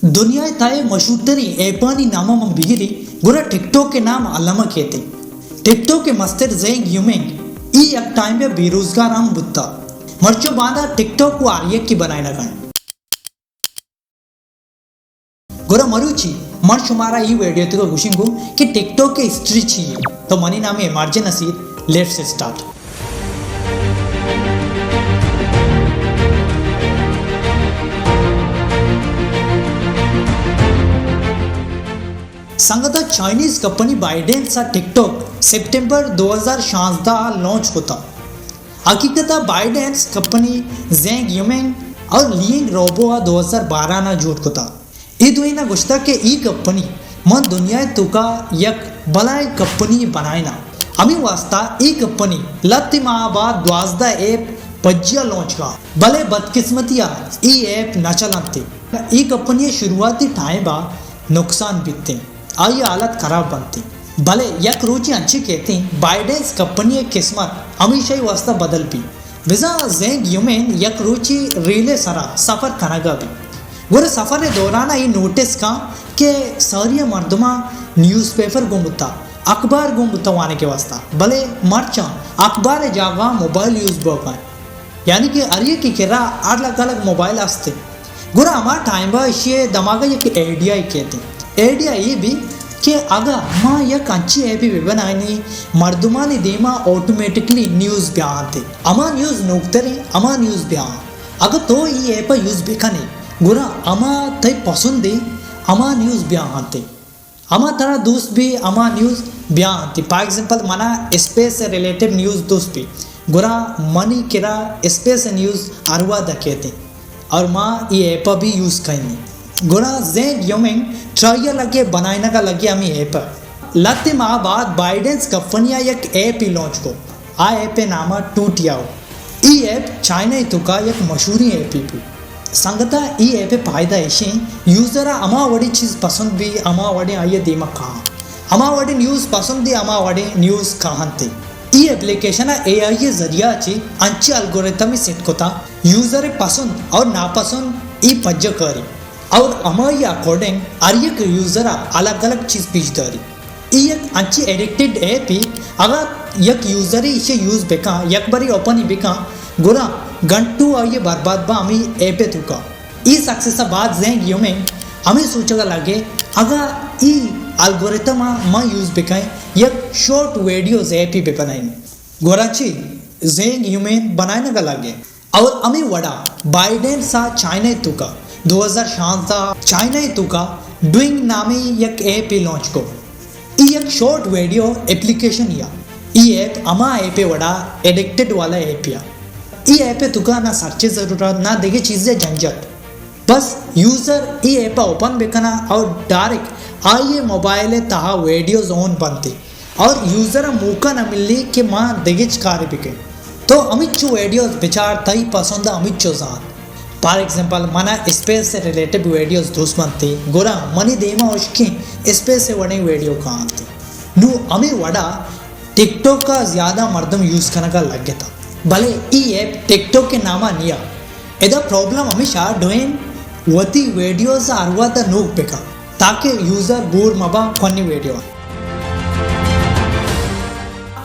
دنیا ءِ تہا مشہور تریں ایپانی نام ءَ من بگری، گڑا ٹک ٹاک ءِ نام الم ءَ کیت۔ ٹک ٹاک ءِ مستر زینگ یومنگ ای یک ٹائم ءَ بے روزگار ہم بوتا۔ مرچی باندا ٹک ٹاک وَ ہر یکے بنائینگ ءَ انت۔ گڑا مروچی من شمارا ای ویڈیو ءِ توکا گوشیں گوں کہ ٹک ٹاک ءِ ہسٹری چی اے۔ تو منی نام M R J Naseer. Let's start. سنگتا، چائنیز کمپنی بائیڈنس ءَ ٹک ٹاک سپٹمبر دو ہزار شانزدہ ءَ لانچ کتا۔ حقیقت ءَ بائیڈنس کمپنی زینگ یومنگ اور لینگ روبو ءَ دو ہزار بارہ ءَ جوڑ کتا۔ اے دوئیناں گوشتگ کہ اے کمپنی من دنیا ءِ توکا یک بلائیں کمپنی بنائیناں۔ ہمے واستا اے کمپنی لہتے ماہ بعد دوازدہ ایپ پجیا لانچ کاں، بلے بدقسمتی ءَ اے ایپ نہ چلنت۔ اے کمپنی ءِ شروعاتی ٹائم ءَ نقصان بیتیں، آئی ءِ حالت خراب بنتیں، بلے یک روچے انچیں کیتیں بائیڈنس کمپنی ءِ قسمت ہمیشہ ءِ واستا بدل بی۔ بزاں زینگ یومین یک روچے ریل ءِ سرا سفر کنگا بی۔ گڑا سفر ءِ دوران ءَ اے نوٹس کاں کہ ساری ءَ مردماں نیوز پیپر گون بوتا، اخبار گون بوتا وانگ ءِ واستا، بلے مرچاں اخبار ءِ جاگہ ءَ موبائل یوز بوگا انت، یعنی کہ ہر یکے کرا الگ الگ موبائل است انت۔ گڑا ہما ٹائم ءَ ایشی ءِ دماغ ءَ یک آئیڈیا کیت۔ آئیڈیا اے بی کہ اگاں ما یک انچیں ایپے بہ بنائینیں، مردمانی دیما آٹومیٹکلی نیوز بیا انت، ہما نیوز نوکتریں ہما نیوز بیا انت۔ اگاں تو اے ایپ ءَ یوز بہ کن ئے، گڑا ہما تئی پسندیں ہما نیوز بیا انت، ہما ترا دوست بی ہما نیوز بیا انت۔ فار ایگزامپل، منا اسپیس ءِ ریلیٹڈ نیوز دوست بی، گڑا منی کرا اسپیس ءِ نیوز ہر وہد ءَ کیت اور ما اے ایپ ءَ بی یوز کنیں۔ گڑا زینگ یومنگ ٹرائل ءَ لگے، بنائینگ ءَ لگے ہمے ایپ ءَ۔ لہتے ماہ بعد بائیڈنس کمپنی ءَ یک ایپے لانچ کو۔ آ ایپ ءِ نام ءَ ٹوٹیاؤ۔ اے ایپ چائنا ءِ توکا یک مشہوریں ایپے بی۔ سنگتاں، اے ایپ ءِ فائدہ ایش انت، یوزر ءَ ہما وڑیں چیز پسند بی، ہما وڑیں آئی ءِ دیما کاں۔ ہما وڑیں نیوز پسند بی، ہما وڑیں نیوز کاں انت۔ اے اپلیکیشن ءَ اے آئی ءِ ذریعہ ءَ چہ انچیں الگوریتھمے سیٹ کتا، یوزر ءِ پسند اور ناپسند اے پجہ کاری۔ اور ہمائی اکارڈنگ ہر یک یوزر ءَ الگ الگ چیز پیش داری۔ اے یک انچیں ایڈکٹڈ ایپے، اگاں یک یوزرے ایشی یوز بکاں، یک بری اوپن بکاں، گڑا گھنٹو آئی برباد با ہمے ایپ ءِ توکا۔ اے سکسس ءَ بعد زینگ یومنگ ہمے سوچگ ءَ لگے، اگاں اے الگوریتم ءَ ما یوز بکیں، یک شارٹ ویڈیوز ایپے بہ بنائیں۔ گڑا چی زینگ یومین بنائینگ ءَ لگے۔ اور ہمے وڑا بائیڈنس ءَ چائنا ءِ توکا دو ہزار شانزدہ چائنا ءِ توکا ڈوئنگ نامیں یک ایپے لانچ کو۔ اے یک شارٹ ویڈیو اپلیکیشن یا۔ اے ایپ ہما ایپ ءِ وڑا ایڈکٹڈ والا ایپ یا۔ اے ایپ ءِ توکا نہ سرچ ءِ ضرورت، نہ دگہ چیز ءِ جنجٹ۔ بس یوزر اے ایپ ءَ اوپن بکنا اور ڈائریکٹ آئی ءِ موبائل ءِ تہا ویڈیوز آن بنت۔ اور یوزر ءَ موقع نہ ملی کہ ما دگہ چ کارے بکن۔ تو ہمچو ویڈیوز بچار، تئی پسند ءَ ہمچو زان۔ فار ایگزامپل، منا اسپیس ءِ ریلیٹڈ ویڈیوز دوست بنت، گڑا منی دیما اشکیں اسپیس ءِ وڑیں ویڈیو کاں انت۔ نوں ہمے وڑا ٹک ٹاک ءَ زیادہ مردم یوز کنگ ءَ لگتا، بلے اے ایپ ٹک ٹاک ءِ نام ءَ نیا۔ ادا پرابلم ہمیش ءَ ڈوئین وتی ویڈیوز ءَ ہر وہد ءَ نوک بکن تاکہ یوزر بور مبا کنی ویڈیو۔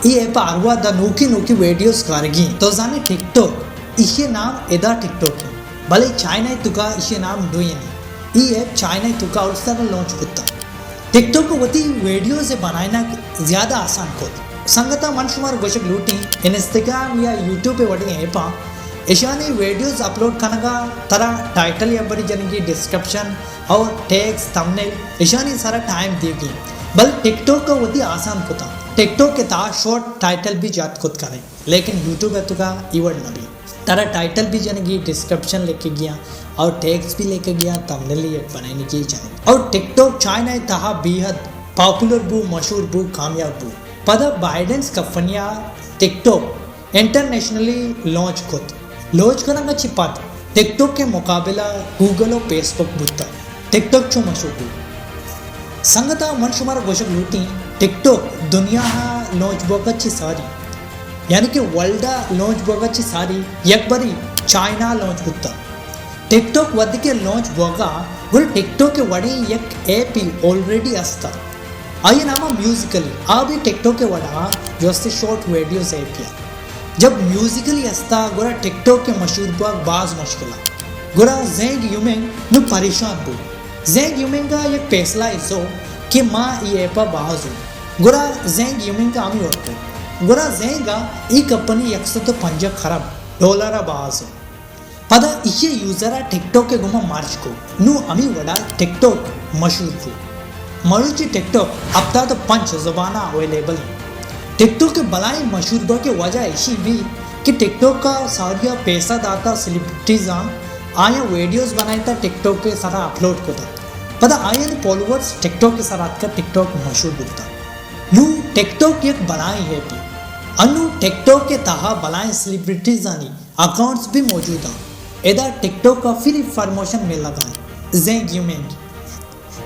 اے ایپ ءَ ہر وہد ءَ نوکی نوکی ویڈیوز کارگی انت۔ تو زانے ٹک ٹاک، ایشی نام ادا ٹک ٹاک انت، بلے چائنا ءِ توکا ایشی نام ڈوئین انت۔ اے ایپ چائنا ءِ توکا اول سر لانچ کتا۔ ٹک ٹاک ءَ وتی ویڈیوز ءِ بنائینگ زیادہ آسان کت۔ سنگتاں، من شمارا گوشگ لوٹیں، انسٹاگرام یا یوٹیوب ءِ وڑیں ایپاں اشانی ویڈیوز اپلوڈ کنگ ءَ ترا ٹائٹل یا بری جنگی، ڈسکرپشن اور ٹیگز، تھمبنیل اشانی سرا ٹائم دیگی، بلے ٹک ٹاک ءَ وتی آسان کتا۔ ٹک ٹاک ءِ تہا شارٹ ٹائٹل بھی جات کت کنے، لیکن یوٹیوب ءِ توکا اے وڑ نہ بی۔ ترا ٹائٹل بھی جنگی، ڈسکرپشن لکھگی آں اور ٹیگز بھی لکھگی آں، تھمبنیل یک بنائینگی جنگی۔ اور ٹک ٹاک چائنا ءِ تہا بے حد پاپولر بو، مشہور بو، کامیاب بو۔ پدا بائیڈنس کمپنی ءَ ٹک ٹاک انٹرنیشنلی لانچ کت۔ لانچ کنگ ءَ چہ پد ٹک ٹاک ءِ مقابلہ گوگل و فیس بک بوتگ۔ ٹک ٹاک چوں مشہور بوت؟ سنگتاں، من شمارا گوشگ لوٹیں، ٹک ٹاک دنیا ءَ لانچ بوگ ءَ چہ ساری، یعنی کہ ورلڈ ءَ لانچ بوگ ءَ چہ ساری یک بری چائنا ءَ لانچ بوتگ۔ ٹک ٹاک وھدے کہ لانچ بوگ ءَ گڑا ٹک ٹاک ءِ وڑیں یک ایپے آلریڈی است ات۔ آئی ءِ نام ءَ میوزیکلی۔ آ بھی ٹک ٹاک ءِ وڑا جو است شارٹ ویڈیوز ایپے ات۔ جب میوزیکلی است ات، گڑا ٹک ٹاک ءِ مشہور بوگ باز مشکل ات۔ گڑا زینگ یومنگ نوں پریشان بوت۔ زینگ یومنگ ءَ یک پیسلہ ءَ زرت کہ ما اے ایپ ءَ باز اوں۔ گڑا زینگ یومنگ ءَ ہمے وڑ کت۔ گڑا زینگ ءَ اے کمپنی یک سد ءُ پنجاہ خراب ڈالر ءَ باز اوں۔ پدا ایشی ءَ یوزر ءَ ٹک ٹاک ءِ گوما مرج کت۔ نوں ہمے وڑا ٹک ٹاک مشہور بوت۔ مروچی ٹک ٹاک ہپتاد ءُ پنچ زباناں اویلیبل انت۔ ٹک ٹاک ءِ بلاہیں مشہور بوگ ءِ وجہ ایشی بیت کہ ٹک ٹاک ءَ ساری ءَ پیسہ داتہ سیلیبریٹیزاں، آیاں ویڈیوز بنائینتہ ٹک ٹاک ءِ سرا اپلوڈ کتہ۔ پدا آیانی فالوورز ٹک ٹاک ءِ سرا اتکہ، ٹک ٹاک مشہور بوتہ۔ نوں ٹک ٹاک یک بلاہیں ایپے۔ انوں ٹک ٹاک ءِ تہا بلاہیں سیلیبریٹیزانی اکاؤنٹس بھی موجود انت۔ ادا ٹک ٹاک ءَ فری پروموشن ملگ ءَ انت۔ زینگ یومنگ۔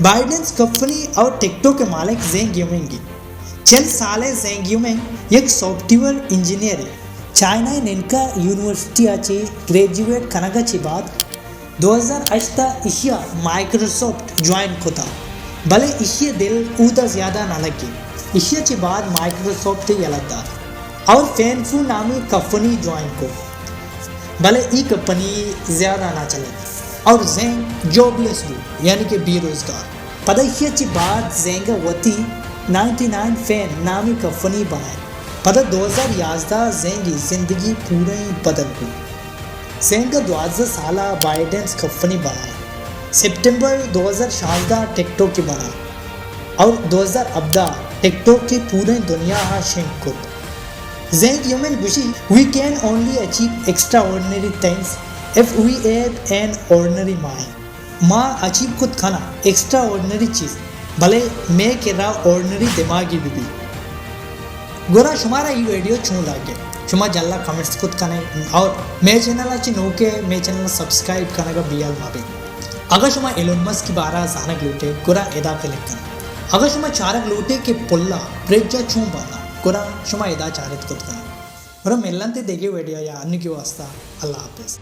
بائیڈنس کمپنی اور ٹک ٹاک ءِ مالک زینگ یومنگ انت۔ چل سال ءِ زینگ یومنگ یک سافٹ ویئر انجینئر انت۔ چائنا ءِ ننکا یونیورسٹی ءَ چہ گریجویٹ کنگ ءَ چہ بعد دو ہزار ہشت ءَ ایشی ءَ مائیکروسافٹ جوائن کتہ، بلے ایشی ءِ دل اود ءَ زیادہ نہ لگی۔ ایشی ءَ چہ بعد مائیکروسافٹ ءَ یلہ دات اور فین فو نامی کمپنی جوائن کت، بلے اے کمپنی زیادہ نہ چلت اور زینگ جاب لیس بوت، یعنی کہ بے روزگار۔ پدا ایشی ءَ چہ بعد زینگ ءَ وتی نائنٹی نائن فین نامی کمپنی بنائینت۔ پدا دو ہزار یازدہ ءَ زینگ ءِ زندگی پوریں بدل بوت۔ زینگ ءَ دوازدہ سال ءَ بائیڈنس کمپنی بنائینت۔ سپٹمبر دو ہزار شانزدہ ءَ ٹک ٹاک ءَ بنائینت اور دو ہزار ہبدہ ءَ ٹک ٹاک ءَ پوریں دنیا ءَ شنگ کت۔ زینگ یومنگ گوشی، We can only achieve extraordinary things if we have an ordinary mind. ما اچیو کت کناں ایکسٹرا آرڈنری چیز، بلے مئے کرا آرڈنری دماگے بہ بیت۔ گڑا شمارا اے ویڈیو چون لگت؟ شما جھلا کمنٹس کت کنے اور مئے چینل ءَ چہ نوکے، مئے چینل ءَ سبسکرائب کنگ ءَ بیال مہ بے۔ اگاں شما ایلون مسک ءِ بارہ ءَ زانگ لوٹے، گڑا ادا کلک کنے۔ اگاں شما چارگ لوٹے کہ پلا برج ءَ چون بناں، گڑا شما ادا چارت کت کنے۔ گڑا ملنتے دگہ ویڈیو ءَ، انوگی واسطہ اللہ حافظ۔